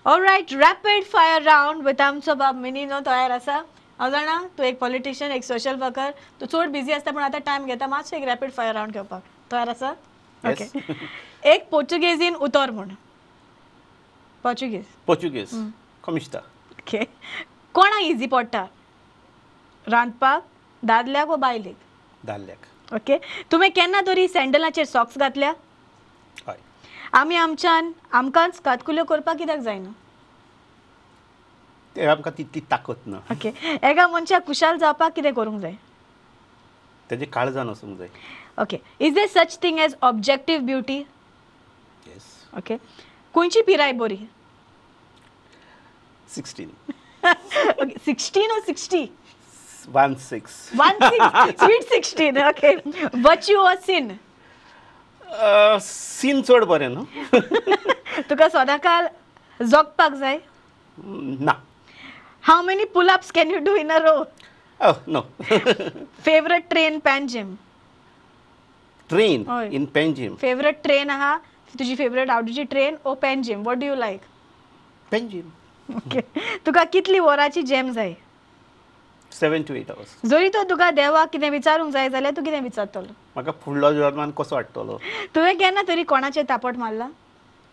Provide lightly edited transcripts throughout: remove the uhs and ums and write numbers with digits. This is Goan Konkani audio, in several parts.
Alright, rapid fire round with आमचो बाब मिनीनो तयार आसा. हांव जाणा तूं एक पॉलिटिशियन, एक सोशल वर्कर, तूं चड बिजी आसता, पूण आतां टायम घेता मातसो एक रॅपीड फायर रावंड घेवपाक. तयार आसा? ओके. एक पोर्चुगेजीन उतर म्हण. पोर्चुगीज. पोर्चुगीज कमिश्ता. ओके. कोणाक इजी पडटा रांदपाक, दादल्याक वो बायलेक? दादल्याक. ओके. तुवें केन्ना तरी सँडलाचेर सॉक्स घातल्या? हय. आमी आमच्यान आमकांच कातकुल्यो करपाक कित्याक जायना? ते आमकां तितली ताकत ना. ओके. एका मनशाक खुशाल जावपाक कितें करूंक जाय? तेजें काळजान वचूंक जाय. Okay. Is there such thing as objective beauty? Yes. Okay. खंयची पिराय बरी? 16. Okay. 16 or 60? 16. 16. Sweet 16. Okay. Virtue or sin? Sin चड बरें न्हू. तुका सदांकाल जगपाक जाय? ना. How many pull-ups can you do in a row? Oh, no. Favorite train Panjim? Train in Panjim. Favorite train आहा तुजी फेवरेट आवडीची train or Panjim? What do you like? Panjim. Okay. तुका कितली वरांची जॅम जाय? 7 to 8 hours. जरी तो तुका देवाक कितें विचारूंक जाय जाल्यार तूं कितें विचारतलो? म्हाका फुडलो जल्मान कसो हाडटलो? तुवें केन्ना तरी कोणाचेर तापट मारला?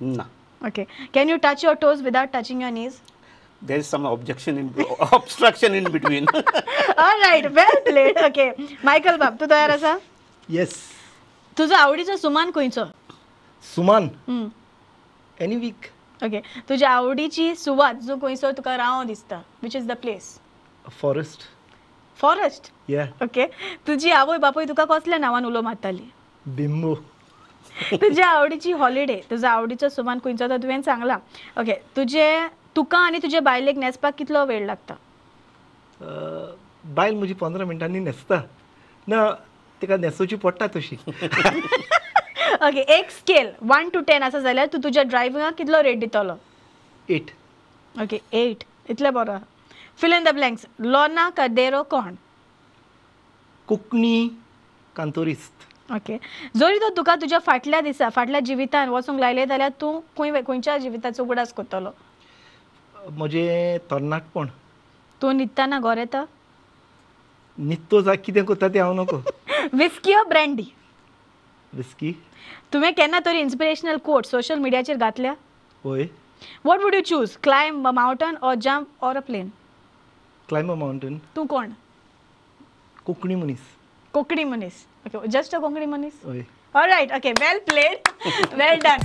ना. Okay. Can you touch your toes without touching your knees? There is some objection in obstruction in between. All right, well played. Okay. Michael बाब, तूं तयार आसा? Yes. तुजो आवडीचो सुमान खंयचो? सुमान? Any week. Okay. तुज्या आवडीची सुवात जो खंयसर तुका रावो दिसता, which is the place? Forest. Forest? Yeah. Okay. तुजी आवय बापूय तुका कसल्या नांवान उलो मारताली? बिंबो. तुज्या आवडीची हॉलिडे, तुजो आवडीचो सुमान खंयचो तो तुवें सांगला. ओके. तुजे तुका आनी तुजे बायलेक न्हेसपाक कितलो वेळ लागता? बायल म्हजी 15 मिनटांनी न्हेसता ना, तिका न्हेसोवची पडटा तशी. ओके. एक स्केल 1 to 10 आसा जाल्यार तूं तुज्या ड्रायव्हिंगाक कितलो रेट दितलो? 8. ओके, 8. इतलें बरो. Fill in the blanks. Lorna Cordeiro कोण? कोंकणी कांतोरिस्त. ओके. जरी तो तुका तुज्या फाटल्या दिसा फाटल्या जिवितान वचूंक लायलें जाल्यार तूं खंयच्या जिविताचो उगडास करतलो? म्हजें तरणाटपण. तूं न्हिदतना घोर येता? न्हिदतो जा कितें करता तें हांव नको. Whisky or brandy? Whisky. तुवें केन्ना तरी इन्स्पिरेशनल कोट सोशल मिडियाचेर घातल्या? हय. What would you choose, climb a mountain or jump or a plane? Climb a mountain. तूं कोण? कोंकणी मनीस. कोंकणी मनीस. ओके, जस्ट अ कोंकणी मनीस. हय. Alright, okay, well played, well done.